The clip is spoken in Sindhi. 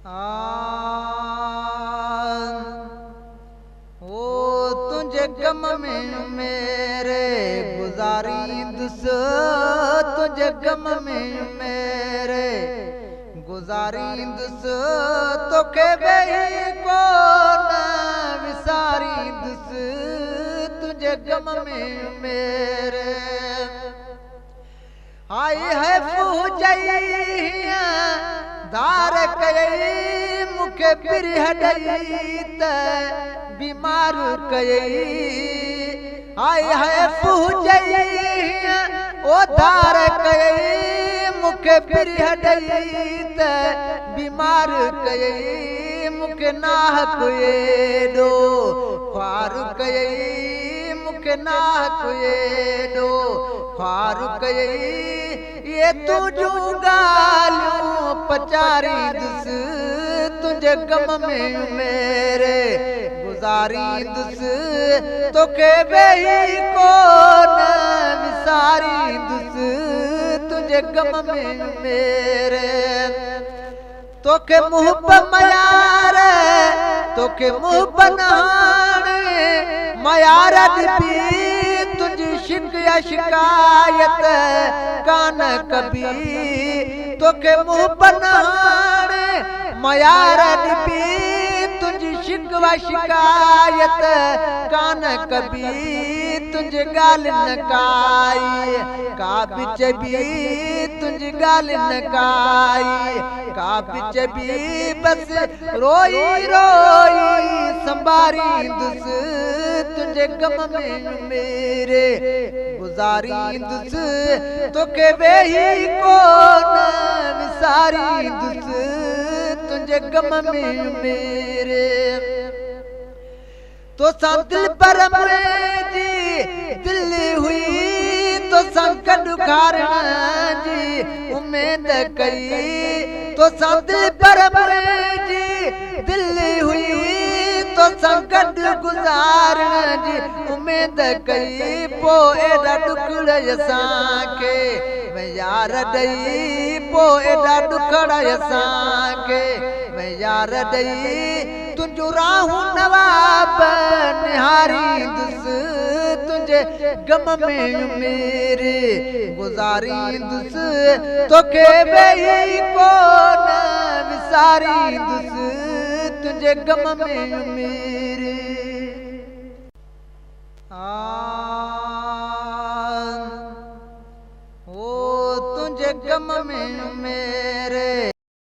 او تنهنجي غم ۾ ميري گذاريندس، تنهنجي غم ۾ ميري گذاريندس، توکي ويهي ڪونه وساريندس، تنهنجي غم ۾ ميري. هائي حيف هجئي هيئن ڌار ڪيئي، مون کي برهه ڏئي ته بيمار ڪيئي. هائي حيف هجئي هيئن او ڌار ڪيئي، مون کي برهه ڏئي ته بيمار ڪيئي. مون کي ناحق ايڏو خوار ڪيئي، مون کي ناحق ايڏو خوار ڪيئي. اهي تنهنجون ڳالهيون پچاريندس، تنهنجي غم ۾ ميري گذاريندس، توکي ويهي ڪونه وساريندس، تنهنجي غم ۾ ميري. توکي محب ميار، توکي محب نه هاڻي ميار ڏبي، تنهنجي شڪ يا شڪايت ڪانه ڪبي. توکي محب نه هاڻي ميار ڏبي، تنهنجي شڪوه شڪايت ڪانه ڪبي. تنهنجي ڳالهه نه ڪائي ڪا به چئبي، تنهنجي ڳالهه نه ڪائي ڪا به چئبي، بس روئي روئي سنڀاريندس، تنهنجي غم ۾ ميري گذاريندس، توکي ويهي ڪونه وساريندس، تنهنجي غم ۾ ميري. توسان دلبر منهنجي دل هئي، توسان گڏ گهارڻ جي اميد ڪئي. توسان دلبر منهنجي دل هئي، توسان گڏ گذارڻ جي اميد ڪئي. پوء ايڏا ڏکڙ اسان کي يار ڏئي، پوء ايڏا ڏکڙ اسان کي يار ڏئي. تنهنجون راهون نواب نهاريندس، تنهنجي غم ۾ ميري گذاريندس، توکي ويهي ڪونه وساريندس، تنهنجي غم ۾ ميري. او تنهنجي غم ۾ ميري.